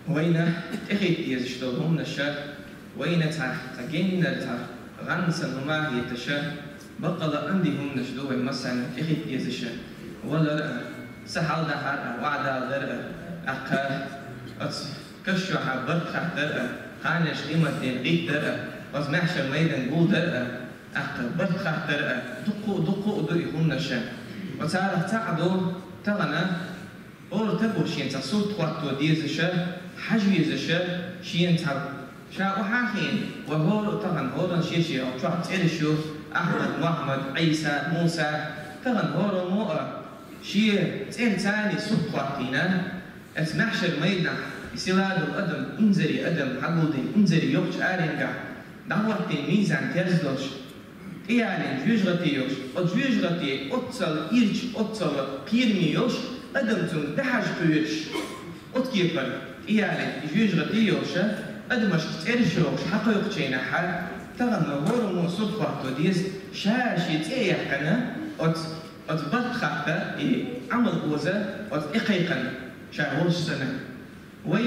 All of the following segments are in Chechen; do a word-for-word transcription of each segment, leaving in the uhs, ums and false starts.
Вайна тӀехӀитта дезаш дола хӀуманаш, вайна цхьа, цхьа геннара, цхьа гӀансан хӀума хеташ, бакъала анди хӀуманаш ду вай массарна тӀехӀитта дезаш. Валар а, са хьалдахьар а, ваӀдаладар а, аккха оцу каш чохь барт хаттар а, кханерш къематдийнан гӀиттар а, оцу маьхьшар майдан гулдар а, аккха барт хаттар а, дуккха а, дуккха а ду и хӀуманаш. Оцарах цхьаъ ду тахана, хӀора таго шен цхьа сурт хӀотто дезаш, хьажа везаш, шен цхьа ша охьа а хиъна, вай хӀора а тахана хӀоранна шен-шен чохь цӀераш ю: Ахьмад, Мухьаммад, Ӏийса, Муса. Тахана хӀораммо а шен цӀерца сурт хӀоттийна, оцу маьхьшар майданахь и силадала адам, инзаре адам хьагулдина, инзаре йоккхачу аренгахь дӀахӀоттийна мизан терза долуш, тӀеялийна жоьжахати йолуш, оцу жоьжахати оццул ирча, оццул кхераме йолуш, адам цунна дӀахьажа кхоьруш, оцу кепара тӀеялийна и жоьжахати йолуш, адамашка цӀераш йохуш хьакхойкхучу хенахь, тахана хӀораммо а сурт хӀотто деза, ша шен цӀе а яьккхина, оцу, оцу барт хатта и Ӏамал оза оцу тӀе кхайкхина, ша волуш санна. Вай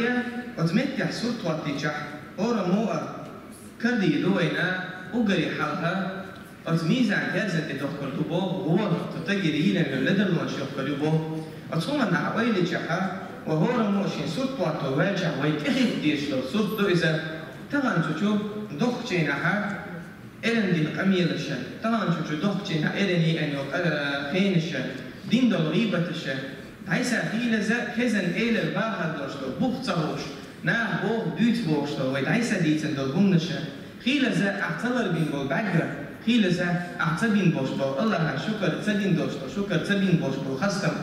оцу меттехь сурт хӀоттийчахь, хӀораммо а кардийр ду вайна, уггаре хьалха оцу мизан терзан тӀе дохкур ду боху гӀо, цу стагера йийна йолу ледарлонаш йохкур ю боху. Оцу хӀуманна хьан ойла йичахьа, вай хӀораммо а шен сурт хӀотто ваьлчахь, вай тӀехӀитта дезаш долу сурт ду иза. Тахана цу чу дохкучу хенахь, эрна дина къамелаша, тахана цу чу дохкучу хенахь эрна йина йолу къа-, хенаш, дина долу гӀийбаташа, дӀайса хийлаза, хезна элира бахар долуш долу, бух ца хууш, наха боху, дуьйцу бохуш долу, вай дӀайса дийцина долу хӀуманаша, хийлаза, ахь ца ларбина болу бӀаьрг, хийлаза, ахь ца бина болуш болу Аллахьан шукар ца дина долуш долу, шукар ца бина болуш болу хастам,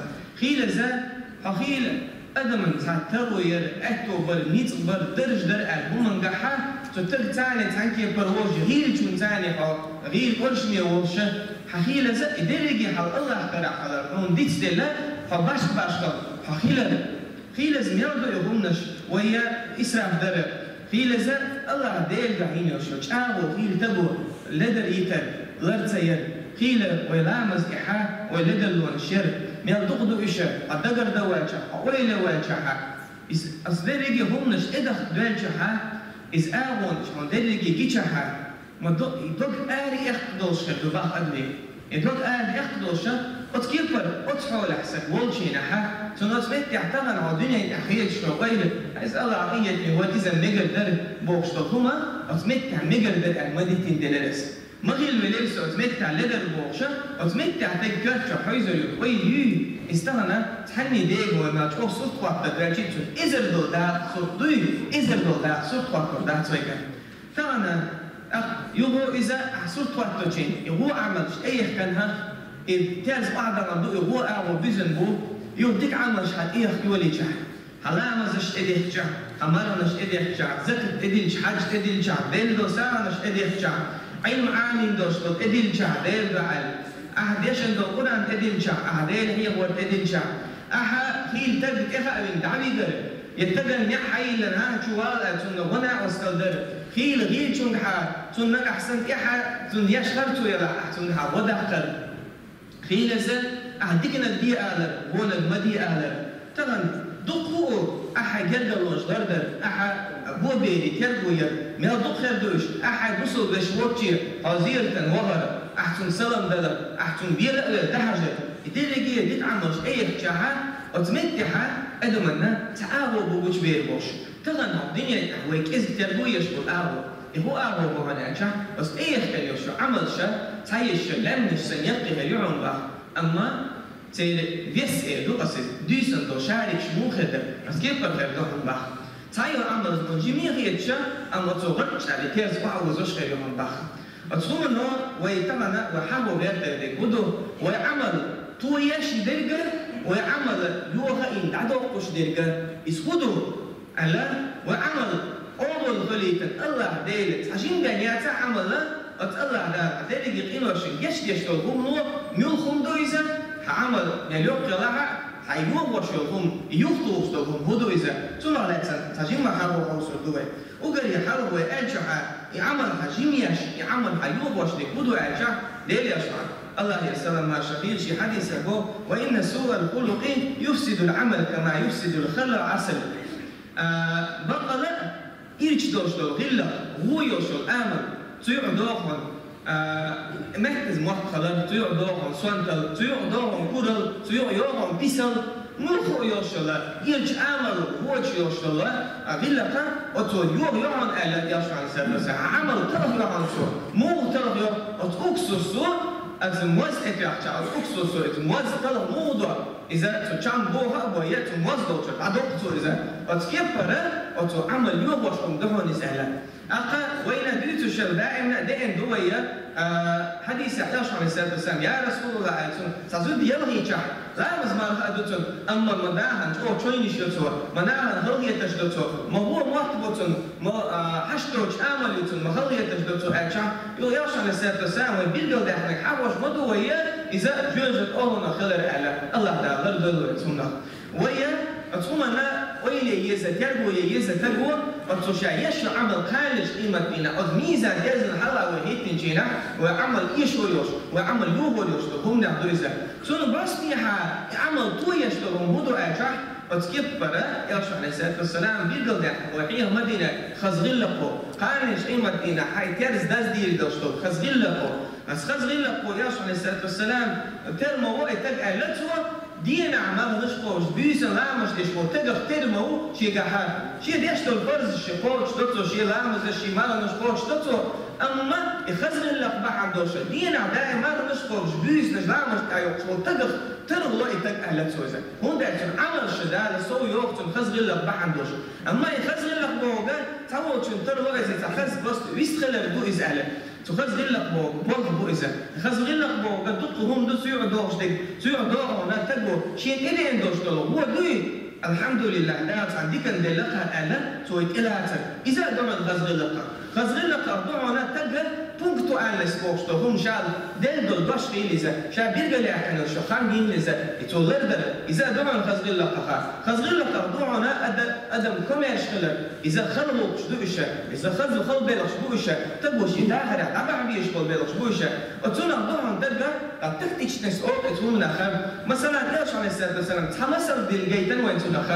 хийлаза, хьо хийла адаман цхьа таро яр, аьтто бар, ницкъ бар, дарж дар аьлла хӀумангахьа, цу тагца цхьаьна кепара волуш, гӀийлачунца цхьаьна хьо гӀийла оршаме волуша, хьан хийлаза, и дерриге хьал Аллахь карахь хилар хьуна дицделла, хьо башха-башха хьо хилар. Хийлаза мел ду и хӀуманаш, вай исраф дара. Хийлаза Аллахь Дела дуьхьа йина йолуш чӀагӀо, хийла таго, ледар йитар, лар ца яр. Хийла вай ламаз тӀехьа, вай ледарлонаш яр. Мел дукха ду иша, хьо дагардан ваьлча, хьо ойла ваьлча, хьа. Иза, ас дерриге хӀуманаш тӀедахка доьлча, хьа, иза агӀонаш хьуна дерриге гича, хьа. Ма до-, и дог ари эккха долуш хир ду бах адамийн. И дог ари эккха долуша, оцу кепара, оцу хьолехь саг волчийнахьа, цунна оцу меттехь тахана хьо дуьнен тӀехь хеташ хьо ойла, иза Аллахь къинхетаме ван иза мегар дара бохуш долу хӀума, оцу меттехь мегар дара аьлла ма дитина делира аса. Ма хила велира со оцу меттехь ледар бохуша, оцу меттехь тайга коьртачохь хьойзар ю, ойла юй, иза тахана цхьанний дега вай мел чӀогӀа сурт хӀоттар ваьлчи, цунна эзар долу дакъа сурт дуй, эзар долу дакъа сурт хӀоттар дац вайга. Тахана, ахь, юхо иза, ахь сурт хӀотточийн, и гӀо Ӏамалш тӀеяхканхьа, и терза охьадахана ду, и гӀо агӀо буьзна бу, юха дика Ӏамалш хьан тӀеяхка йолийчахь, хьан ламазаш тӀедехчахь, хьан марханаш тӀедехчахь, закат тӀедилча, хьаьж тӀедилчахь, делла долу сагӀанаш тӀедехчахь, Ӏилма Ӏамийна долуш долу тӀедилчахь, Делан дуьхьал, ахь дешна долу Къуръан тӀедилчахь, ахь Дела хьехор тӀедилчахь, ахьа хийла таг тӀехаавина дӀавигар, я таган неӀ хьайиллина, хьан чу вала аьлла, цунна гӀо накъостал дара. Хийла гӀийлачуьнгахьа, цунна нагахь санна тӀехьа, цунна еш харцо ялахь, ахь цуьнгахьа гӀо даккхар. Хийлаза, ахь диканаг де алар, вонаг ма де алар. Тахана дуккха а ахьа гергарлонаш лардар, ахьа бобери терго яр, мел дукха хир ду уьш, ахьа бусалба веш воцче, хьо зияртан вахар, ахь цунна салам далар, ахь цунна бела а вер, дӀахьажар. И дерриге дика Ӏамалш тӀеяхчахьа, оцу меттехьа адаманна цхьа агӀо бу гучубер бохуш. Тахана хьо дуьнен тӀехь вай кӀезиг терго еш болу агӀо. И хӀун агӀо бу хьуна аьлча, оцу тӀеяхкар йолуш шу Ӏамалша, цхьа еш шу лаьмнаш санна яккхий хир ю хьуна бах. Амма церан вес эр ду аса иза, дуьйсан долу шарикаш муха хир дара, аса кепара хир ду хьуна бах. Цхьа йолу Ӏамалш бу жиме хеташа, амма оцо гӀарчӀ аьлла, терза охьа озош хир ю хьуна бах. Оцу хӀумано вай тахана вай хьахо гӀертар дерг хӀун ду? Вай Ӏамал тоеш дерга, вай Ӏамал йоха а йина дӀадоккхуш дерга. Иза хӀун ду? Аьлла, вай Ӏамал къобал хилийтина Аллахь Дела цхьа жима бен яца Ӏамал, оцу Аллахь Дала дерриге къиношна гечдеш долу хӀумано, муьлха хӀума ду иза? Хьан Ӏамал мел йоккха елахь а, хьан йохош йолу хӀума, юхатухуш долу хӀума хӀун ду иза? Цунах лаьцна цхьа жимма хьахо хьовсур ду вай. Уггаре хьалха вай аьллачохьа, и Ӏамал хьан жима еш, и Ӏамал хьан йохош дерг хӀун ду аьлча, Делан Элчано, Аллахьера салам-маршалла хуьлда цунна, шен хьадисехь боху: «Ва инна суъал хулукъи юфсидул Ӏамал кама юфсидул халлу Ӏасал». А, бакъала ирча долуш долу гӀиллакх, вон йолуш йолу амал, цу юкъа догӀу хьуна, а, меттаза мотт хилар, цу юкъа догӀу хьуна сонталла, цу юкъа догӀу хьуна куралла, цу юкъа йогӀу хьуна бисалла, муьлхха а йолуш йолу ирча амал, вочу йолуш йолу, а, гӀиллакх, оцо йогӀу йогӀу хьуна аьлла, Элчано, Ӏалайхиссалату вассалам, Ӏамал талха йогӀу хьуна цо, муха талха йо, оцу уксусо, оцу моз тӀе тоьхча, оцу уксусо, оцу моз талха муха до? Иза цу чам боху а бой, я цу моз долчуьра дӀадоккху цо иза. Оцу кеппара, оцу Ӏамал йогӀуш хӀума ду хьуна иза аьлла. ТӀаккха вайна дуьйцуш йолу даимна а деана ду вай, а, хьадисехь Элчано, Ӏалайхиссалату вассалам, я РасулаллахӀ, аьлла цунна, цхьа зуда ялхийчахь, ламаз марха а ду цунна, амма ма нахана чӀогӀа чойнаш йо цо, ма нахана халахеташ до цо, ма вон мотт бу цунна, ма, а, хьашт доцу амал ю цунна, ма халахеташ до цо аьлча, юха Элчано, Ӏалайхиссалату вассалам, вай билгалдаьхнарг хьахош ма ду вай, иза жоьжахатин охӀланах хилар аьлла, АллахӀ Дала лардойла вай цунах. Вай оцу хӀуманна ойла ян еза, терго ян еза стага, оцу ша еш йолу Ӏамал кханенчу къематдийнахь, оцу мизан-терзан хьалха вай хӀиттинчу хенахь, вай Ӏамал эшо йолуш, вай Ӏамал йохор йолуш долу хӀуманех ду иза. Цунна бостехьа и Ӏамал тоеш долу хӀума хӀун ду аьлча, оцу кеппара, Элчано, Ӏалайхиссалату вассалам, билгалдаьккхина вай хьеха Мадинехь хаза гӀиллакхо, кханенчу къематдийнахь хьайн терз даздийр долуш долу хаза гӀиллакхо. Ас хаза гӀиллакхо, Элчано, Ӏалайхиссалату вассалам, тера ма во и стаг аьлла цо, дийнахь марханаш кхобуш, буьйсанна ламазаш деш волу стагах тера ма ву шегахь. Шен деш долу фарзаш шен кхочуш до цо, шен ламазаш, шен марханаш кхочуш до цо, амма и хаза гӀиллакх бахьана долуш, дийнахь даим марханаш кхобуш, буьйсанаш ламазаш тӀехь йоккхуш волу стагах тарло и стаг аьлла цо иза. ХӀунда аьлча цуьнан Ӏамалш Дала сов йоху цуьнан хаза гӀиллакх бахьана долуш. Амма и хаза гӀиллакх бохург цхьаволчун тарло иза, цхьа хаза бос вист хилар ду иза аьлла. Цу хаза гӀиллакх бохург болх бу иза. Хаза гӀиллакх бохург дуккха хӀума ду, цу юкъа догӀуш дерг, цу юкъа догӀу хьуна стага, шен тӀедеана долуш долу вон дуй, алхьамдулиллахӀ, Дала цхьана диканна делла хьан аьлла, цо и тӀелацар. Иза а ду хьуна хаза гӀиллакхах. Хаза гӀиллакхах ду хьуна стага пунктуальность бохуш долу хӀума, ша делла долу дош хилла иза, ша билгалъяьккхина, ша хан гина иза, и цо лардар. Иза а ду хьуна хаза гӀиллакхах. Хаза гӀиллакхах ду хьуна ада-, адам комаьрша хилар. Иза хала гӀуллакхаш ду иша, иза хаза хала белхаш бу иша, стага шен дахарехь дӀабахьа безаш болу белхаш бу иша. Оцунах ду хьуна стага, а, тактичность олу оцу хӀуманах. Масала, Элчано, Ӏалайхиссалату вассалам, цхьа масал дина гайтина вайна цунах.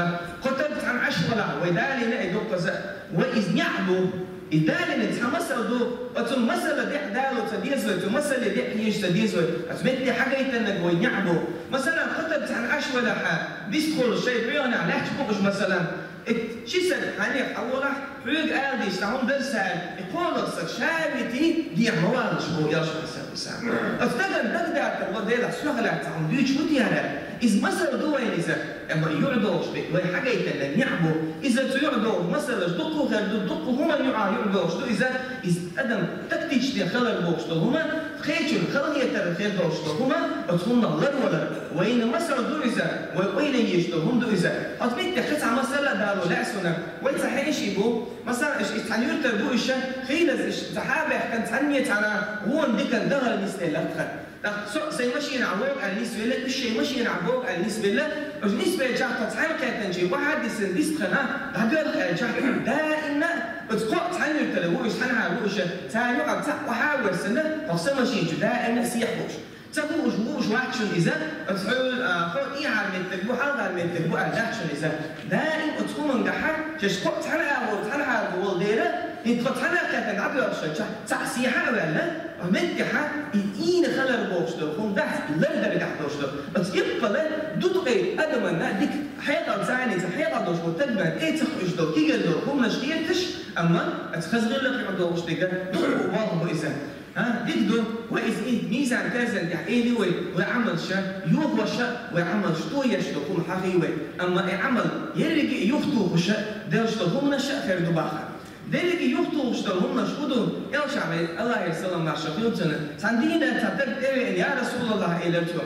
Кхо стаг цхьаьна Ӏаш валахь, вай далийна и дуккхаза, вай иза неӀ бу. И далийна цхьа масал ду, оцу масала тӀехь дало ца деза вай, цу масале тӀехь хьежа ца деза вай. Оцу метте хьагайтинарг вай неӀ бу. Масала, кхо стаг цхьаьна Ӏаш валахь, бистхула шайн боьханехь лаьтташ бу уьш, масала. И ши стаг хьанех хьаволахь, хьоьга ала дезаш цхьа хӀума дара сан, и кхоалгӀа стаг ша вити, дехьа ма валалаш боху Элчано, Ӏалайхиссалату вассалам. Оцу стагана дагадаккхар, валла, Делахь, со хилахь цхьа хӀума дуьйцуш ву те хӀара? Иза масал ду вайна иза. Амма юкъа догӀуш дерг вай хьагайтина неӀ бу. Иза цу юкъа догӀуш масалаш дуккха хир ду, дуккха хӀуманна юкъахь юкъа догӀуш ду иза. Иза адам тактичный хилар бохуш долу хӀума, кхечун халахетар хир долуш долу хӀума, оцу хӀуманах ларвалар. Вайна масал ду иза, вай ойла еш долу хӀума ду иза. Оцу метте кхин цхьа масала а дало лаьа суна. Вай цхьа хьеший бу, масала, иша, иша цхьана юьртара бу иша, хийлаза иша цхьа хьа а баьхкина, цхьанне цхьана вон диканна дахар нисделла тхан. ТӀаккха со сайн машинахь вогӀу аьлла нисвелла, уьш шайн машинахь богӀу аьлла нисбелла, уьш нисбеллачохь тхан цхьаьна кхеттанчий, охьа а дисина, дистхана, дӀадоьлху аьлчахь, даимна оцу кхоъ цхьана юьртара ву уьш, цхьанхьара ву уьш, царна юкъахь цхьаъ охьа а воьссина, хӀокху сан машин чу даимна а сехьа бу уьш. Ца бууш, бууш вац шуна иза, оцу хьоьлу, а, хьо тӀехьара меттиг бу, хьалхара меттиг бу аьлла дац шуна иза. Даим оцу хӀумангахьа шаьш кхоъ цхьана агӀор, цхьанхьара волу дера, хӀинца тхо цхьана а кхеттана дӀабоьлхуш, ца-, цхьаъ сехьа а ваьлла, Ӏа меттехьа и ийна хилар бохуш долу хӀума дац, и лардаргахь долуш долу. Оцу кеппала дутукъе адаманна дика хьекъал, царна ца хьекъал долуш волу тагман тӀе ца кхуьуш долу, кегар долу хӀуманаш хеташ, амма оцу хаза гӀиллакхе догӀуш дерг дуккха а болх бу иза. А, дика ду, вай иза и мизан-терзан тӀехь эли вай, вай Ӏамалша, йохоша, вай Ӏамалш тоеш долу хӀума хьахий вай. Амма и Ӏамал ерриге а юхатухуша, деллаш долу хӀуманаша а хир ду бахара. Дерриге юхатухуш долу хӀуманаш хӀун ду? Элчано, Аллахьера салам-маршо хуьлда цунна, цхьана дийнахь цхьа стаг тӀевеана, я РасулаллахӀ, элира цо: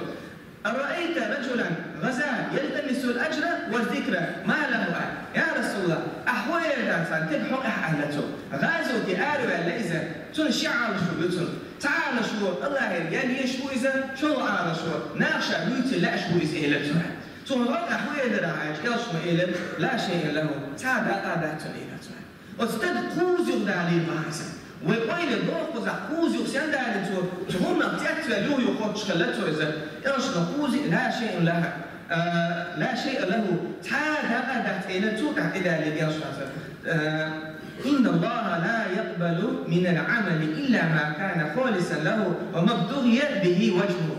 «أرأيت رجلا غزا يلتمس الأجر والذكر ما له» аьлла. Я РасулаллахӀ, ахь хӀун эр дара цхьана стеган хьокъехь аьлла цо. ГӀазоте араваьлла иза, цунна ши Ӏалашо ю цунна. Цхьа Ӏалашо Аллахьера ял еш ву иза, шолгӀа Ӏалашо наха ша вуьйций лаьаш ву иза, элира цо. Цунна гӀалгӀа хӀун элира ахь аьлча, Элчано элира: «لا شيء له», цхьа а дакъа дац цунна, элира цо. Оцу стага кхуза юха далийна бахьана иза. Вай ойла дохкузахь кхуза юха сен далийна цо, цу хӀуманах цецваьлла юха-юха хоттуш хилла цо иза. Элчано кхуза а, لا شيء له. آه، لا شيء له. Цхьа дакъа дац, цӀена цу тӀехь тӀедалийна Элчано. آه، إن الله لا يقبل من العمل إلا ما كان خالصا له وما ابتغي به وجهه.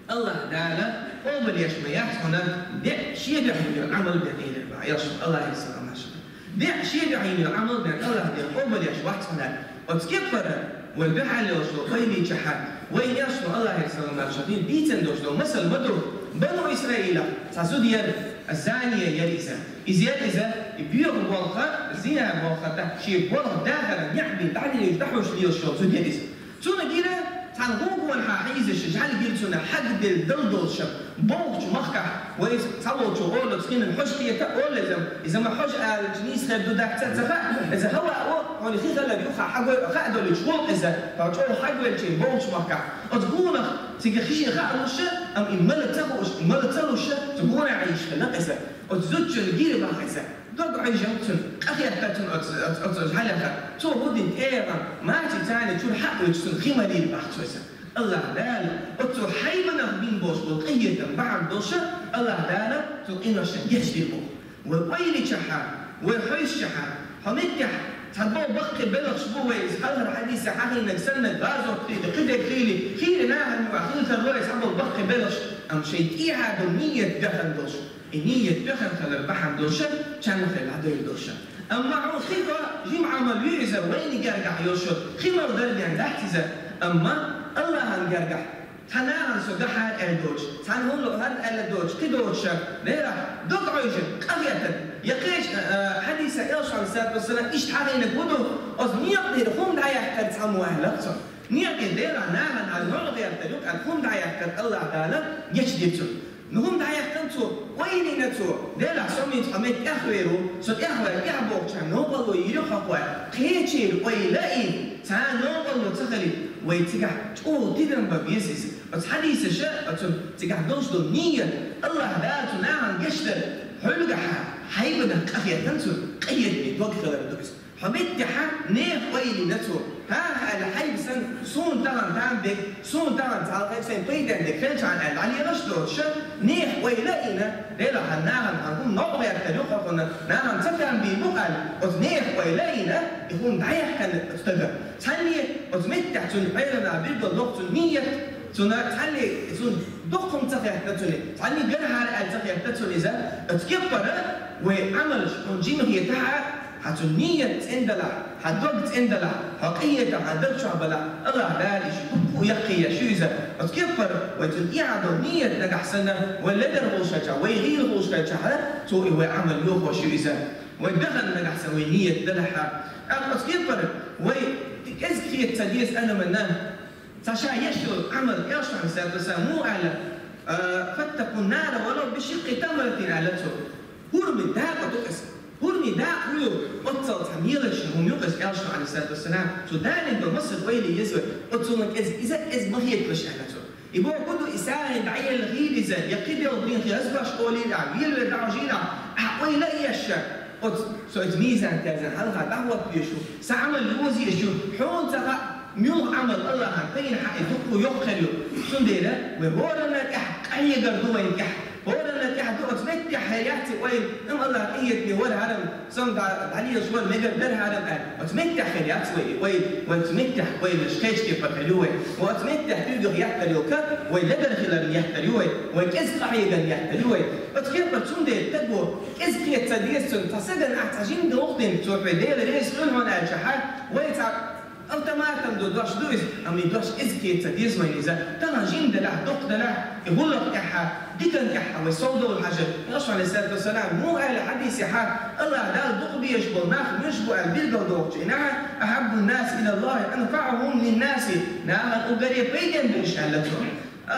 АллахӀ Дала къобал еш ма яц хьуна, беа шен дуьхьа йина Ӏамал бен, элира Элчано, АллахӀера салам-маршо. Беа шен дуьхьа йина Ӏамал бен АллахӀ Дала къобал еш вац хьуна. Оцу кепара вай дуьхьал йолуш долу ойла йича, вай Элчано, АллахӀера салам-маршо, дийцина долуш долу масал ма ду. Бану Исраилехь цхьа зуда яра, зани яра иза. Иза яра иза, и боьха болх, зина болх, тӀаккха шен болх дахаран неӀ бина дӀадилийча дӀахьош лелаш йолу зуда яра иза. Цунна гира цхьана гӀугонехьа хьийзаш, жӀаьла гира цунна, хьагделла дала долуш, бохучу махкахь, вай цхьаволчо олу, хинан хьожа кхета олу иза, иза ма хьожа алча нийса хир ду дац ца хаьа, иза хӀавао, хьуна хи хилар юха хьагой, хаа долуьйтуш волу иза, тхьо чӀогӀа хьагвелчийн бохучу махкахь. Оцу гонах цига хи шен хаа луш, амма и мала ца хууш, и мала ца луш, цу гонехь Ӏийш хилла иза. Оцу зудчун гира баха иза. Дог Ӏуьйжина цунна, къахетта цунна оцу, оцу, оцу жӀаьлех. Цо хӀун дина тӀера, мачи царна чуьра хьа а оьцуш цунна хи ма лийра баха цо иза. АллахӀ Дала оцу хьайбанах бина болуш болу къинхетам бахьана долуш, АллахӀ Дала цу къиношна гечдина боху. Вай ойла йича, вай хьовсча, хьо меттехь цхьаболу баккхий белхаш бу вай, иза хьалхара хьадисехь хьахийнарг санна, гӀазот хийла, кхидерг хийла, хийла нахана юкъахь хила тарло иза цхьаболу баккхий белхаш, амма шайн тӀехьа долу нийят бехна долуш. И нийят бехна хилар бахьана долуш, чанна хила дӀадевлла долуш. Амма хьуна хи до, жима Ӏамал ю иза, вайна гергахь йолуш, хи мел дар бен дац иза. Амма АллахӀан гергахь, цхьа нахана со дахьара аьлла доцуш, цхьана хӀума ло хӀара аьлла доцуш, кхин доцуш, Делахь, дог Ӏуьйжина, къахетта. Я кхечу, а, хьадисехь Элчано, Ӏалайхиссалату вассалам, иштта хьахийнарг хӀун ду, оцу некъа тӀера хӀума дӀаяьккхира цхьаммо аьлла цо. Некъа тӀера Делахь, нахана хьан хӀума дӀаяьккхира юкъа, хӀума дӀаяьккхира, АллахӀ Дала гечдира цунна. Ну, хӀума дӀаяьккхина цо, ойла йина цо, Делахь, со муьйца хьо метта тӀехвер ву, со тӀехваьлла тӀехбохучарна новкъарло йийр ю хьо кхоьллина. Кхечеран ойла а йина, царна новкъарло ца хилийта, вай цигахь чӀогӀа тидам бан беза иза. Оцу хьадисаша, оцу цигахь долуш долу нийят, АллахӀ Дала цу нахана гечдар, хьуьлгахьа, хьайбанах къахетта цунна, къинхетаме дог хилар ду иза. Хьо меттехь нехан ойла йина цо, хӀан-хӀа аьлла, хьайба санна, суна тахана там бег, суна тахана цхьалха сайн пайденна дерг хилчахьана аьлла, дӀалелаш доцуш, нехан ойла а йина, Делахь, хьан нахана хьан хӀума новкъа гӀертар ю хьо кхунна, нахана ца там бийр бу аьлла, оцу нехан ойла а йина, и хӀума дӀаяьккхина оцу стага. Цхьанне оцу меттехь цунна Ӏелана билггал доккху цунна нийят, цунна цхьанне цунна доккха хӀума ца хетта цунна, цхьанне гархьара аьлла ца хетта цунна иза, оцу кеппара вай Ӏамалш хьуна жима хетахь, хьан цу нийят цӀена далахь, хьан дог цӀена далахь, хьо къинхетам хьан даг чохь балахь, АллахӀ Дала иштта дуккха а яккхий еш ю иза. Оцу кеппара вай цунна тӀехьа долу нийят нагахь санна, вай ледар хуьлуш хилчахь, вай гӀийла хуьлуш хилчахь, цо и вай Ӏамал йохош ю иза. Вай дахана нагахь санна вай нийят далахь. ТӀаккха оцу кеппара вай кӀезиг хета ца деза адамна, цхьа ша еш йолу Ӏамал, Элчано, Ӏалайхиссалату вассалам, муха аьлла, а, «فاتقوا النار ولو بشق تمرة», аьлла цо. ХӀурмийн дакъа ду иза. ХӀурмийн дакъа хӀун ю? Оццул цхьа мелочный хӀума ю иза, Элчано, Ӏалайхиссалату вассалам, цо далийна долу массо а ойла е еза вай. Оццунна кӀезиг иза, кӀезиг ма хеталаш аьлла цо. И бохург ду, и сагӀина дӀаелла хила иза, я кхин делла дийна хила, аса баш олийла ахь, велавелла дӀахьожийла ахь, ахь ойла а еш, оцу со иза мизан-терзан хьалха дӀахӀоттавеш ву, сан Ӏамал йоза еш ю, хьуна ца хаьа, муьлха Ӏамал АллахӀан тайна хьан и дуккха йоккха хир ю. Цундела вай хӀоранна тӀехь къахьегар ду вайна тӀехь. ХӀоранна тӀехь ду, оцу меттехь хир яц и ойла, амма АллахӀ къинхетаме вара хьарам, со-м дӀа-, дӀалелаш вара, мегар дара хьарам аьлла. Оцу меттехь хир яц вай, вай, вай оцу меттехь ойланаш кхечу кепара хир ю вай. Вай оцу меттехь куьйгах еттар йолу ка, вай ледар хиларна еттар ю вай, вай кӀезиг къахьегарна еттар ю вай. Оцу кепара цундела таго кӀезиг хета ца деза цунна, цхьа сагана ахь цхьа жима доху дина, цо хьоьга Дела реза хуьлда хьуна аьлчахьа, вай цхьа автоматом ду дош ду иза, амма и дош кӀезиг хета ца деза вайна иза. Тахана жима делахь, дукха делахь, и гӀуллакх тӀехьа, диканна тӀехьа вай сов довла хьажар. Элчано, Ӏалайхиссалату вассалам, муха аьлла хьадисехь, АллахӀ Дала дукха безаш болу нах муьлш бу аьлла билгалдохучу хенахь, «أحب الناس إلى الله أنفعهم للناس», нахана уггаре пайденна берш аьлла цо. А,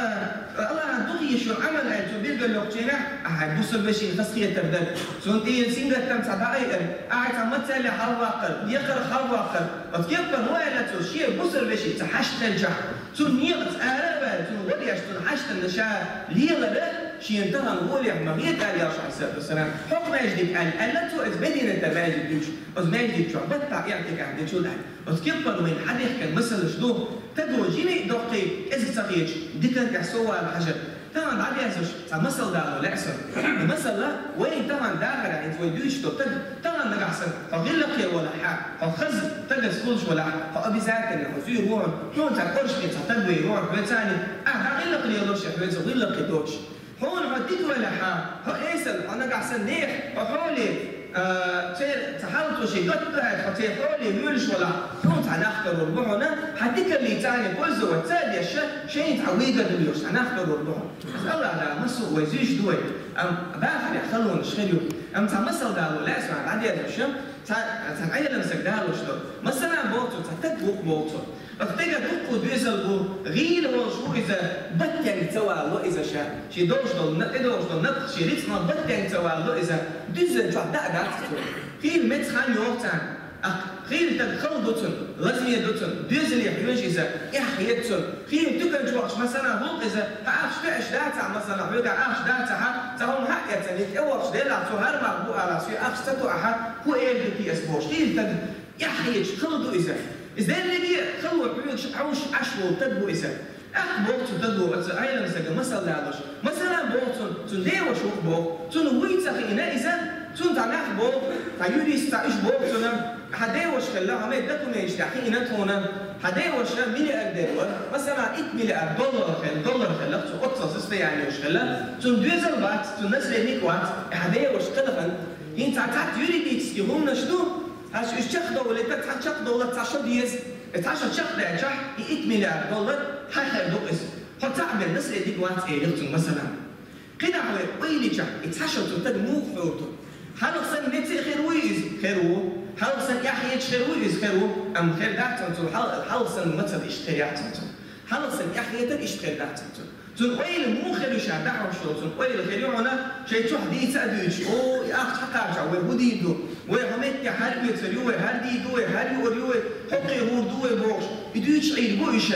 АллахӀан дукха езаш йолу Ӏамал аьлла цо билгалйоккхучу хенахь, ахьа бусалба вешин хазахетар дар, цунна тӀера сингаттам цхьа дӀаайар, ахьа цхьа мацалле хьалаваккхар, декхар хьалаваккхар. Оцу кеппара хӀун аьлла цо, шен бусалба вешица хьашт хилчахь, цунна некъаца ара а ваьлла, цунна гӀо деш, цунна хьаштана ша лелара, шена тахана гӀолехь ма хета аьлла Элчано, Ӏалайхиссалату вассалам. ХӀокху маьждиг аьлла, аьлла цо иза Мединатара маьждиг дуьйцуш, оцу маьждиг чохь баттахь иӀтикаф дечул аьлла. Оцу кеппара вайна хьадехкина масалаш ду, таго жима а доккхий, кӀезиг ца хеташ, диканна тӀехь сов вала хьажар. Тахана дӀадерзош цхьа масал дало лаьа со. И масала вай тахана дахарехь, хӀинца вай дуьйцуш долу стаг, тахана нагахь санна хьо гӀиллакхе валахь, хьо хаза стагах хуьлуш валахь, хьо обязательно хьо зуьйр ву хьуна, хьуна цхьа къоршкъе цхьа стаг вер ву хьуна, хьоьца цхьаьна, ахьа дӀа гӀиллакх лелош я, хьоьца гӀиллакхе доцуш. Хьуна хьо дика велахь, хьо эсала, хьо нагахь санна нехан, хьо хьоле, а, церан цхьа хьал цо шен гатта ду аьлла, хьо церан хьоле воьлуш валахь, хьуна цхьа нах карор бу хьуна, хьан дикаллица цхьаьна пользоваться а деш, шайна цхьа выгода лоьхуш цхьа нах карор бу хьуна. Аса Аллах Дала массо а вай зуьйш ду вай, амма бахарехь халонаш хир ю. Амма цхьа масал дало лаьа со дӀадерзош, цхьа, цхьа Ӏелам стаг далош ду. Масала, боху цо, цхьа стаг ву-кх, боху цо. Оцу стеган дуккха доьзал бу, гӀийла волуш ву иза, баттенга ца вало иза ша. Шен долуш долу, на-, тӀедогӀуш долу напха шен рицкъанах баттенга ца вало иза, дуьззина чохь даа дац цо. Хийла меца хан йогӀу царна. Ахь хийла стаг хала ду цунна, лазаме ду цунна, доьзале хьоьжу иза, эхь хета цунна. Хийла туькан чу вахча, масала, гӀуллакх иза, хьан ахча тоьаш дац ахь, масала, хьоьгахь ахча дац ахьа, цхьа хӀума хьаъ эцна, и тӀе вахча делахь, цо хӀара мах бу алахь, соьга ахча ца ту ахьа, хӀун эр ду те ас бохуш. Хийла стаг эхь хеташ хала ду иза. Иза дерриге а хало хьоьгуш, хьовш, Ӏаш волу стаг ву иза. ТӀаккха боху цу стага, оцу Ӏелам стага масал далош. Масала, боху цунна, цуьнан деваша ву-кх, боху. Цунна вуй ца хиъна иза, цунна цхьа нах боху, цхьа юрист, цхьа уьш боху цунна, хьан деваша хилла, хьан мега документаш тӀехь хиъна тхуна, хьан деваша миллиардер вара, масала, итт миллиард доллар хилла, доллар хилла-кх цу оццул состояние йолуш хилла, цунна доьзал бац, цунна наследник вац, хьан деваша кхелхана. ХӀинца цхьацца юридически хӀуманаш ду, Аш уьш чекхдовлийта, цхьа чекхдовла, цхьа шо деза. И цхьа шо чекхдаьлчахь, и итт миллиард доллар хьан хир ду иза. Хьо цхьаъ бен наследник вац, элира цуьнга, масала. КхидӀа вай ойла йичахь, и цхьа шо цу стага муха хьур ду? Хьалха санна меца а хир вуй иза? Хир ву. Хьалха санна эхь хеташ хир вуй иза? Хир ву. Амма хир дац цунна цо, хьал-, хьалха санна мацалла иштта хир яц цунна цо. Хьалха санна эхь хетар иштта хир дац цунна цо. Цуьнан ойла муха хир ю ша, дӀахьош йолу цуьнан ойла хир ю хьуна, шайн чохь дийца а дуьйцуш: «О, и ахча хьакхачахь, вай хӀун дийр ду? Вай хӀокху метте хӀара оьцур ю вай, хӀара дийр ду вай, хӀара юур ю вай, хӀокхе хӀур ду вай», – бохуш, и дуьйцуш Ӏийр бу уьш.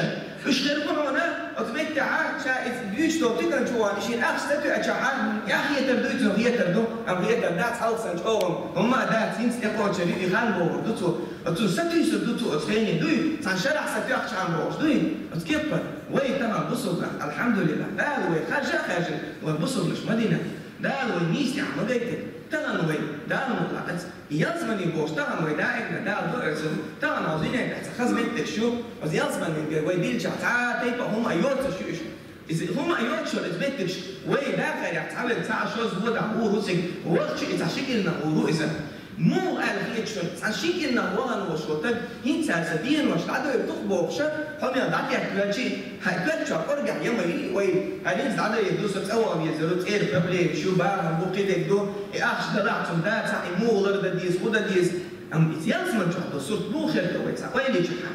Уьш хир бу хьуна, оцу меттехь ша иза дуьйцуш долу туькан чу вахана, и шена ахча ца тоьачахь, эхь хетар дуй цуьнан? Хетар ду, амма хетар дац хьалха санна чӀогӀа. ХӀумма а дац, хӀинца тӀекхочур ю и хан бохур ду цо. Оцунна сатуьйсур ду цо оцу хене, дуй? Цхьана шарахь сатоьхчахьана бохуш, дуй? Оцу кеппара вай тахана бусулба нах, алхьамдулиллахӀ, Дала вай харжа а хаьржина, вайн бусулбанаш ма дина. Дала вай нийса тӀехь ма гайтина. Тахана вай, Дала мукъ лахь, оцу ялсамани бохуш, тахана вай даимна Дала дуьхьал, тахана хьо зинех тӀехь цхьа хаза меттигаш ю, оцу ялсаманин гӀа вай дилчахь цхьа а тайпа а хӀума а йоцуш ю уьш. Иза хӀума а йоцуш йолу иза меттигаш, вай дахарехь цхьа верг, цхьа а шозза, воьдахь гӀур ву цига, вахча и цхьа ши кӀирнах гӀур ву иза. Муха аьлла хеташ ву, цхьана ши кӀирнах вахана волуш волу стаг, хӀинца аса денош дӀадойла ду-кх бохуша, хьо мел дӀатеттавелчи, хьайн коьрта чохь кӀоргехь ян ма йилли вай, хьайн хӀинца дӀадайта ду, со цӀа ваха везар ву, цӀера проблемаш ю, бахам бу, кхидерг ду, и ахча далахь цунна дацахь, и муха лардан деза, хӀун дан деза. Амма иза ялсамани чохь долу сурт муха хир ду вай цхьа ойла йичахь?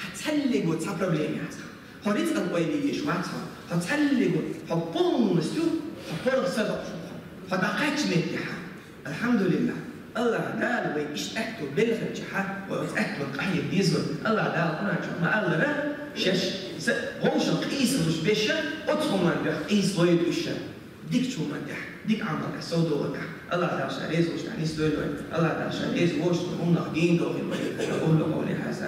Хьан цхьаьллиго цхьа проблема яц хьан. Хьо рицкъан ойла еш вац хьо. Хьо цхьаьллиго, хьо полностью, хьо паргӀат садоӀуш ву хьо. Хьо дӀакхаьчча меттехь. АлхьамдулиллахӀ. Аллах Дала вай иштта аьтто белхалчахьа, вай оцу аьттонна къахьега деза вай. Аллах Дала Къуръан чохь ма-аллара, шаьш са-, вовшах къийсалуш беша, оцу хӀуманна дуьхьа къийса лойла уьш ша. Дикачу хӀуманна тӀехь, дика Ӏамал тӀехь, сов долу тӀехь. Аллах Дала ша реза волуш тӀехь нисдойла вай. Аллах Дала ша реза волуш, хӀуманах дийна дохийла вай. أقول قولي هذا